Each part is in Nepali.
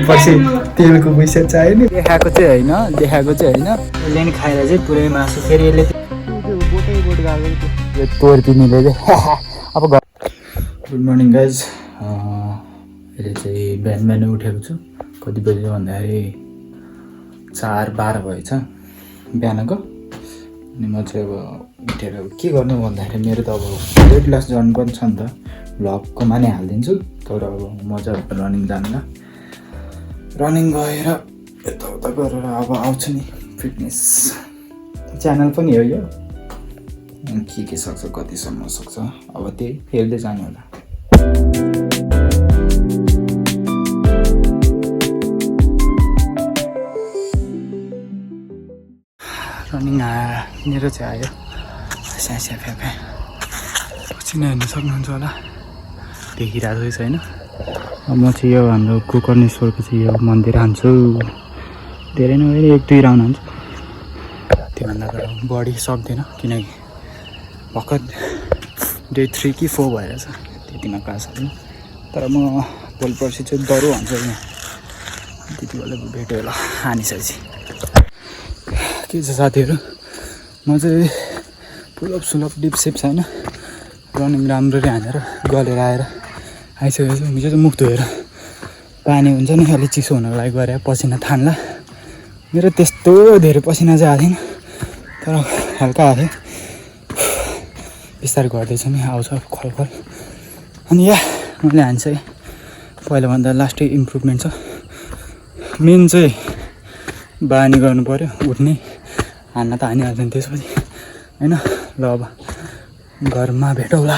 भोलिपर्सि तेलको पैसा चाहियो नि। देखाएको चाहिँ होइन यसले नि खाएर चाहिँ पुरै मासु फेरि यसले बोटै बोट गएको यो तोर्पिनीले चाहिँ अब गुड मर्निङ गाइज। अहिले चाहिँ बिहान उठेको छु। कति बजी भन्दाखेरि 4:12 भएछ बिहानको। अनि म चाहिँ अब उठेर के गर्नु भन्दाखेरि मेरो त अब वेट लस जर्नी पनि छ नि त, भ्लगकोमा नै हालिदिन्छु। तर अब म चाहिँ रनिङ जानुला, रनिङ गएर यताउता गरेर अब आउँछु नि। फिटनेस च्यानल पनि हो यो, के सक्छ कतिसम्म सक्छ अब त्यही हेर्दै जानु होला। रनिङ मेरो चाहिँ आयो स्यास्या फ्याफ्या, पछि नै हेर्नु सक्नुहुन्छ होला, देखिरहेको छैन। अब म चाहिँ यो हाम्रो गोकर्णेश्वरको चाहिँ यो मन्दिर हान्छु। धेरै नै 1-2 राउन्ड हान्छु, त्योभन्दा बढी सक्दैन किनकि भर्खर डे 3 कि 4 भएर छ, त्यतिमा क्लास होइन। तर म भोलिपर्सि चाहिँ दह्रो हान्छ यहाँ, त्यति बेला भेट्यो होला हानिसकेपछि। के छ साथीहरू, म चाहिँ पुलअप डिपसेप छैन, रनिङ राम्ररी हानेर गलेर आएर आइसकेको छु। हिजो चाहिँ मुख धोएर पानी हुन्छ नि अलिक चिसो हुनको लागि गएर पसिना थान्ला। मेरो त्यस्तो धेरै पसिना चाहिँ आएको थिएन, तर हल्का आएको थियो। बिस्तारै गर्दैछु नि, आउँछ खलखल। अनि मैले हान्छ पहिलाभन्दा लास्टै इम्प्रुभमेन्ट छ। मेन चाहिँ बानी गर्नु पऱ्यो, उठ्ने हान्न त हानिहाल्छ नि त्यसपछि होइन। ल अब घरमा भेटौँला।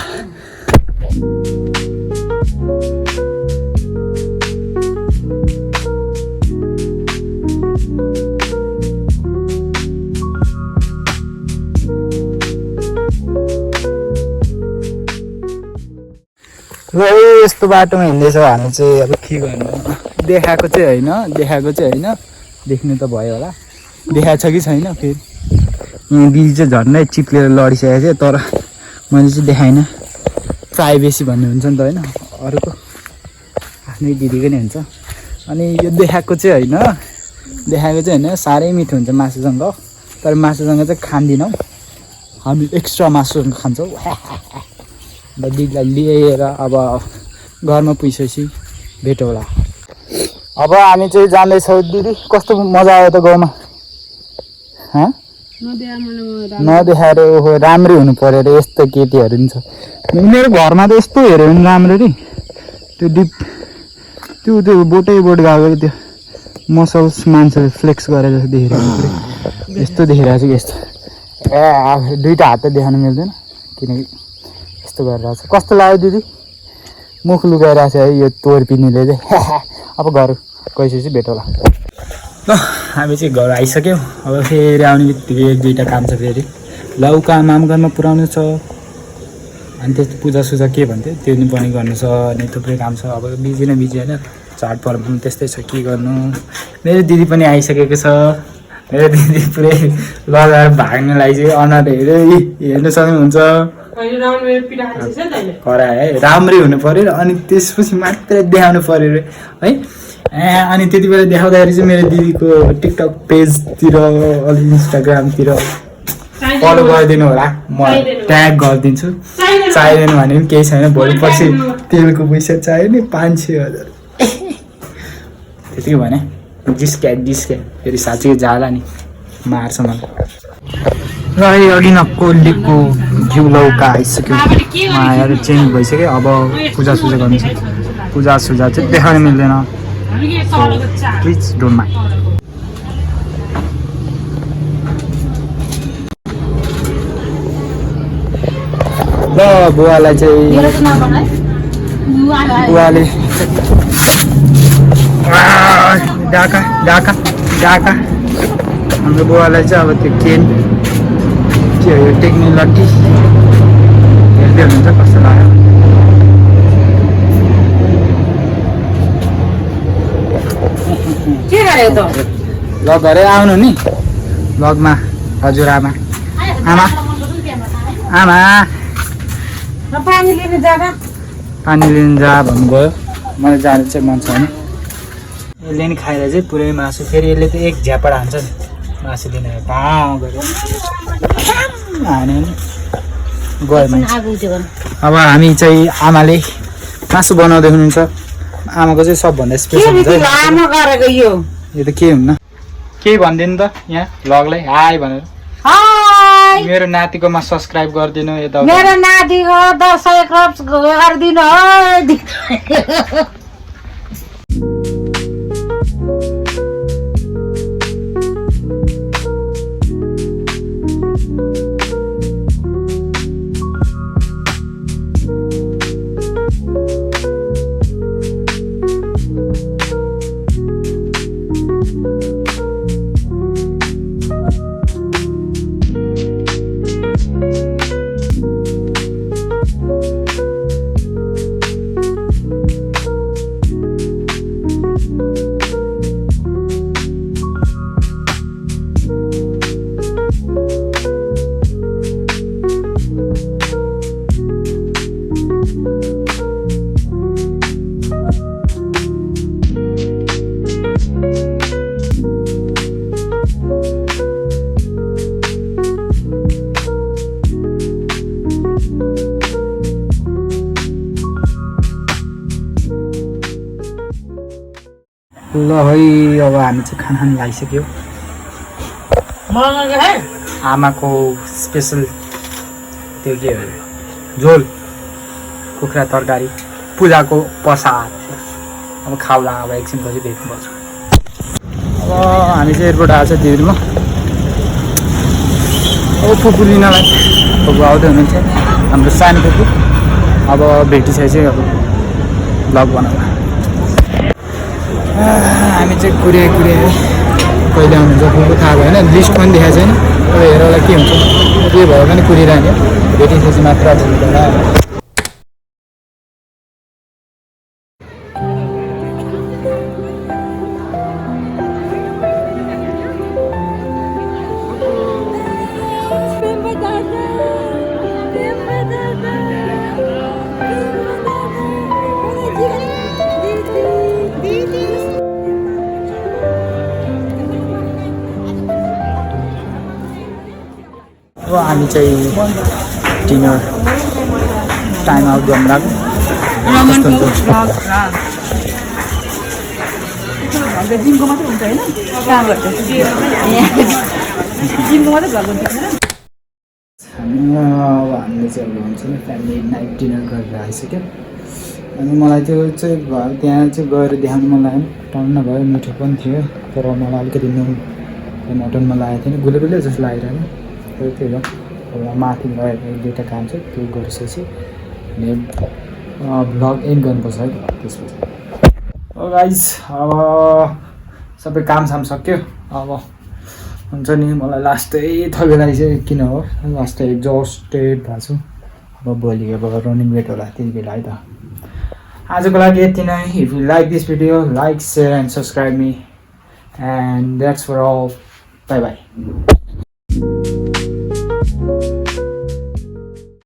ल यस्तो बाटोमा हिँड्दैछ हामी चाहिँ, अब के गर्नु। देखाएको चाहिँ होइन, देख्नु त भयो होला, देखाएको छ कि छैन। फेरि यहाँ दिदी चाहिँ झन्डै चिप्लेर लडिसकेको थियो, तर मैले चाहिँ देखाइनँ। प्राइभेसी भन्ने हुन्छ नि त होइन, अरूको आफ्नै दिदीको नै हुन्छ। अनि यो देखाएको चाहिँ होइन, साह्रै मिठो हुन्छ मासुसँग। तर मासुसँग चाहिँ खाँदैनौँ हामी, एक्स्ट्रा मासुसँग खान्छौँ। अन्त दिदीलाई लिएर अब घरमा पुगिसकेपछि भेटौँला। अब हामी चाहिँ जाँदैछौँ। दिदी कस्तो मजा आयो त गाउँमा? नदेखाएर ओहो राम्रै हुनु पऱ्यो अरे, यस्तो केटीहरू नि छ। मेरो घरमा त यस्तो हेऱ्यो भने राम्ररी त्यो बोटै बोट गएको त्यो मसल्स मान्छेले फ्लेक्स गरेर देखिरहेको, यस्तो देखिरहेको छ कि यस्तो। दुईवटा हात त देखाउनु मिल्दैन किनकि यस्तो गरिरहेको छ। कस्तो लाग्यो दिदी? मुख लुगाइरहेको छ है यो तोर्पिनीले चाहिँ। अब घर गइसकेपछि भेटौँला। ल हामी चाहिँ घर आइसक्यौँ। अब फेरि आउने बित्तिकै 1-2टा काम छ। फेरि लौका मामघरमा पुऱ्याउनु छ, अनि त्यस्तो पूजासुजा के भन्थ्यो त्यो पनि गर्नु छ, अनि थुप्रै काम छ। अब बिजी होइन, चाडपर्व पनि त्यस्तै छ, के गर्नु। मेरो दिदी पनि आइसकेको छ। मेरो दिदी पुरै लगाएर भाग्ने लागि अनुहार हेर्नु सक्नुहुन्छ। खरा है, राम्रै हुनु पऱ्यो अनि त्यसपछि मात्रै देखाउनु पऱ्यो है। अनि त्यति बेला देखाउँदाखेरि चाहिँ मेरो दिदीको टिकटक पेजतिर अलि इन्स्टाग्रामतिर फलो गरिदिनु होला, म ट्याग गरिदिन्छु। चाहिँदैन भने पनि केही छैन, भोलिपर्सि तेलको पैसा चाहियो नि 5-6 हजार। त्यतिकै भने डिस्क्या फेरि साँच्चै जाला नि, मार्छ मलाई। र अघि नक्कोलीको घिउ लौका आइसक्यो, आएर चेन्ज भइसक्यो। अब पूजासुजा गर्नु छ, पूजासुजा चाहिँ देखाउनु मिल्दैन, प्लिज डोन्ट माइन्ड। ल बुवालाई चाहिँ बुवाले ढाका हाम्रो बुवालाई चाहिँ अब त्यो के हो यो टेक्निक लट्टी हेर्दै हुनुहुन्छ कस्तो लाग्यो। के गर्यो त? ल घरै आउनु नि लगमा। हजुर आमा पानी लिन जा भन्नुभयो। मलाई जानु चाहिँ मन छैन। यसले नि खाएर चाहिँ पुरै मासु फेरि यसले त एक झ्यापड हान्छ नि मासु दिन भाउ गरेर हान्यो नि गयो मान्छे। अब हामी चाहिँ आमाले मासु बनाउँदै हुनुहुन्छ। आमाको चाहिँ सबभन्दा स्पेसल हुन्छ यो त के हुन्न केही भनिदिनु त यहाँ भ्लगलाई हाई भनेर। मेरो नातिकोमा सब्सक्राइब गरिदिनु यता मेरो नातिको 10 गरिदिनु ल है अब हामी चाहिँ खाना खान लागिसक्यो। आमाको स्पेसल त्यो के हो झोल कुखुरा तरकारी पूजाको प्रसाद। अब खाउला अब एकछिनपछि भेट्नुपर्छ। अब हामी चाहिँ एयरपोर्ट आएको छ दिल्लीमा। अब फुपू लिनलाई फुपू आउँदै हुनुहुन्छ हाम्रो सानो फुपू। अब भेटिसकेपछि अब भ्लग बनाउँला। हामी चाहिँ कुरे कहिले आउनुहुन्छ फुपू थाहा भएन लिस्ट पनि देखाएको छैन। अब हेरौँला के हुन्छ के भयो भने कुरिरहने भेटिसकेपछि मात्र होला। अब हामी चाहिँ डिनर टाइम आउट गर्नु लाग्यो। हामीले चाहिँ अब हुन्छ नि फ्यामिली नाइट डिनर गरेर आइसक्यो। अनि मलाई त्यो चाहिँ भयो त्यहाँ चाहिँ गएर देखाउनु मन लागेन टन्न भयो मिठो पनि थियो तर मलाई अलिकति नुन मटनमा लागेको थिएन गुलिगुलै जस्तो लागिरहेन। त्यही भएर अब माथि गएर एक दुईवटा काम छ त्यो गरिसकेपछि अनि भ्लग एन्ड गर्नुपर्छ है त्यसपछि। हो गाइस अब सबै कामसाम सक्यो। अब हुन्छ नि मलाई लास्टै थगेलाई चाहिँ किन हो लास्टै एक्जस्टेड भएको छु। अब भोलि अब रनिङ वेट होला त्यति बेला है त। आजको लागि यति नै। If you like this video like share and subscribe me and that's for all. Bye by.